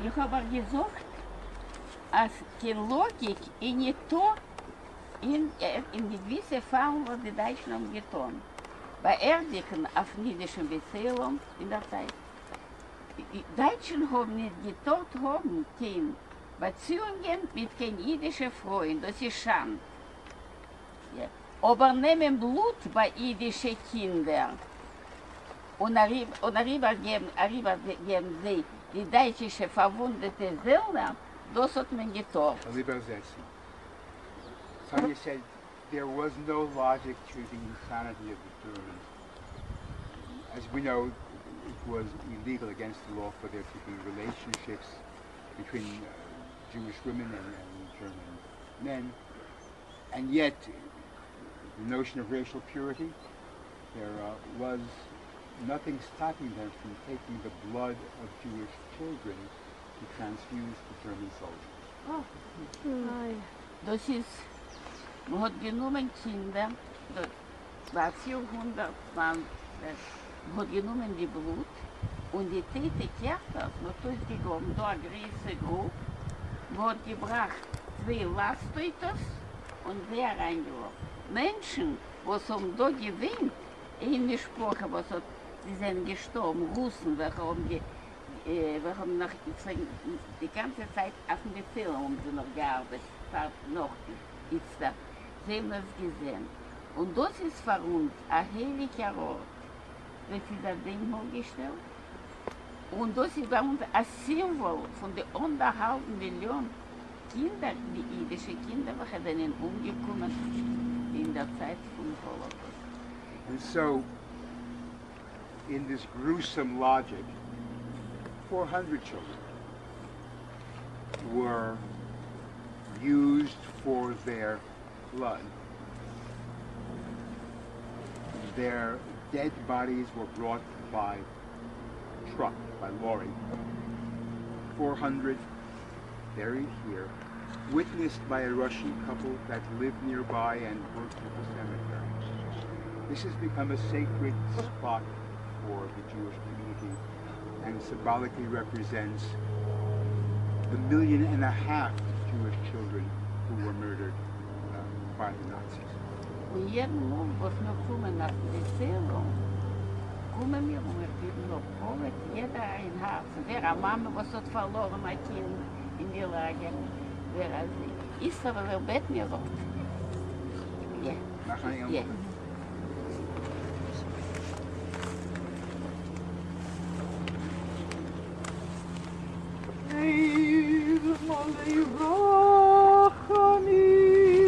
איך האָב אײַך געזאָגט, אַז קיין לאָגיק איז ניטאָ אין אין געוויסע פֿאַלן וואָס די דײַטשן האָבן געטאָן, באַערדיקן אויפֿן ייִדישן בית-עולם אין דער צײַט. די דײַטשן האָבן ניט געטאָרט האָבן קיין באַציִונגען מיט קיין ייִדישע פֿרויען, דאָס איז שאַנד. אָבער נעמען בלוט בײַ ייִדישע קינדער און אַריבערגעבן זיי די דײַטשישע פֿאַרוווּנדעטע זעלנער, דאָס האָט מען געטאָרט. כ'וועל איבערזעצן. Sonia said there was no logic to the insanity of the Germans. As we know, it was illegal against the law for there to be relationships between Jewish women and, and German men. And yet, the notion of racial purity, there was nothing stopping them from taking the blood of Jewish children to transfuse the German soldiers. דאָס איז, מע האָט גענומען קינדער, דאָס וואָר 400 מאַן, מע האָט גענומען די בלוט און די טויטע קערפּערס, מע האָט אויסגעגראָבן דאָ אַ גרויסע גרוב, מע האָט געבראַכט צוויי לאַסט-אויטאָס און זיי אַרײַנגעוואָרפֿן. מענטשן, וואָס האָבן דאָ געוווינט, איין משפּחה, וואָס האָט, זיי זענען געשטאָרבן, רוסן, וועלכע האָבן גע, וועלכע האָבן נאָך די גאַנצע צײַט אויפֿן בית-עולם האָבן זיי נאָך געאַרבעט פֿאַר נאָך איצטער, זיי האָבן עס געזען. און דאָס איז פֿאַר אונדז אַ הייליקער אָרט. דאָס איז אַ דענקמאָל געשטעלט, און דאָס איז בײַ אונדז אַ סימבאָל פֿון די אָנדערהאַלבן מיליאָן קינדער, די ייִדישע קינדער, וועלכע זענען אומגעקומען אין דער צײַט פֿון האָלאָקאָסט. And so, in this gruesome logic, 400 children were used for their blood. Their dead bodies were brought by truck, by lorry. 400 buried here, witnessed by a Russian couple that lived nearby and worked at the cemetery. This has become a sacred spot for the Jewish community and symbolically represents the million and a half Jewish children who were murdered by the Nazis. און יעדן מאָל, וואָס מיר קומען אויף בית־עולם, קומען מיר און מיר גיבן אָפּ כּבֿוד, יעדער אין האַרצן, ווער אַ מאַמע, וואָס האָט פֿאַרלאָרן אַ קינד אין די לאַגערן, ווער אַזוי. איצט אָבער וועל בעטן איר זאָלט. יע. יע. אל מלא רחמים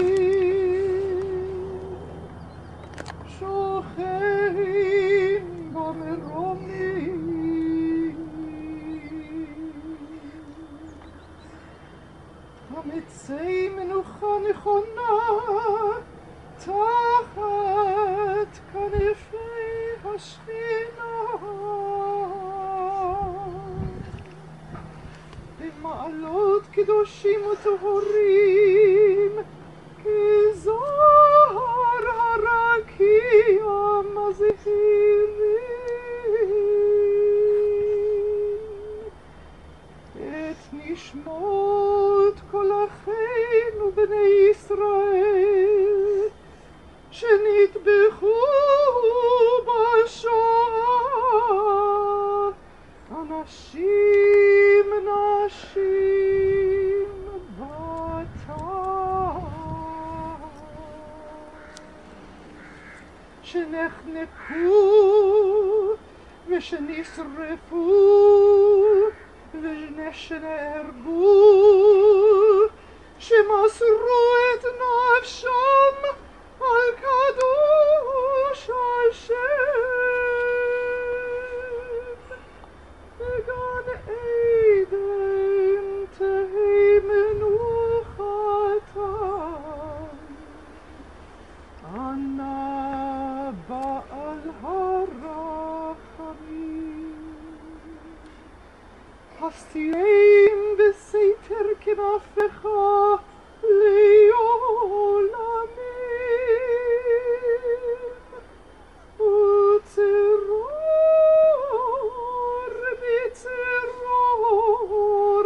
שוכן במרומים המצא מנוחה נכונה תחת כנפי השכינה במעלות קדושים וטהורים כזוהר הרקיע מזהירים את נשמות כל אחינו בני ישראל שנטבחו בשואה אנשים נשים וטף שנחנקו ושנשרפו ושנהרגו שמסרו את נפשם על קדוש השם בגן עדן תהא מנוחתם אנא בעל הרחמים הסתירם בסתר כנפיך לעולמים וצרור בצרור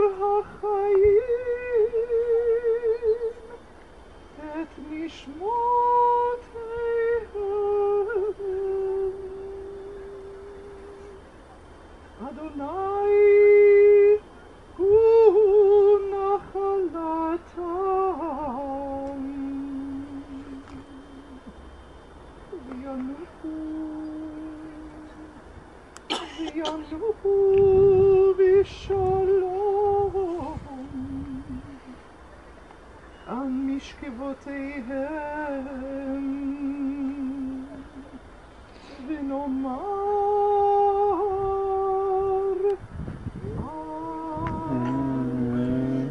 משכבותיהם ונאמר אמן.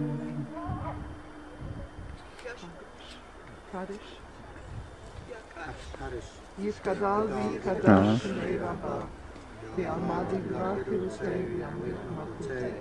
קדיש. יתגדל ויתקדש שמיה רבא, בעלמא די ברא כרעותיה וימליך מלכותיה,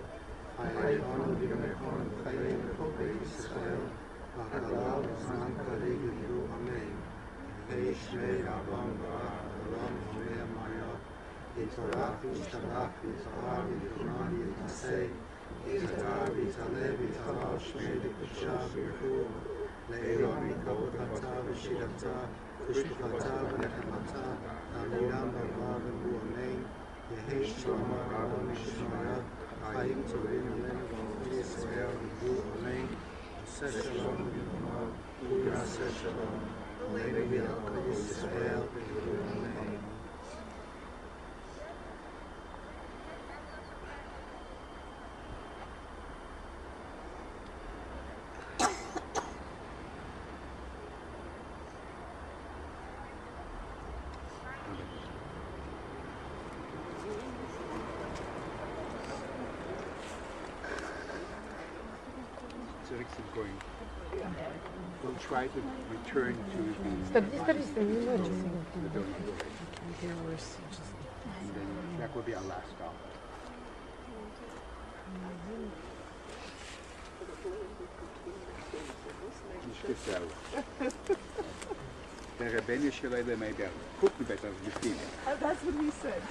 צוריק צום גוים. We'll try to return to the the village. And then that will be our last stop. נישט געפערליך. דער רבונו של עולם מעג קוקן בעסער אויף די That's what he said.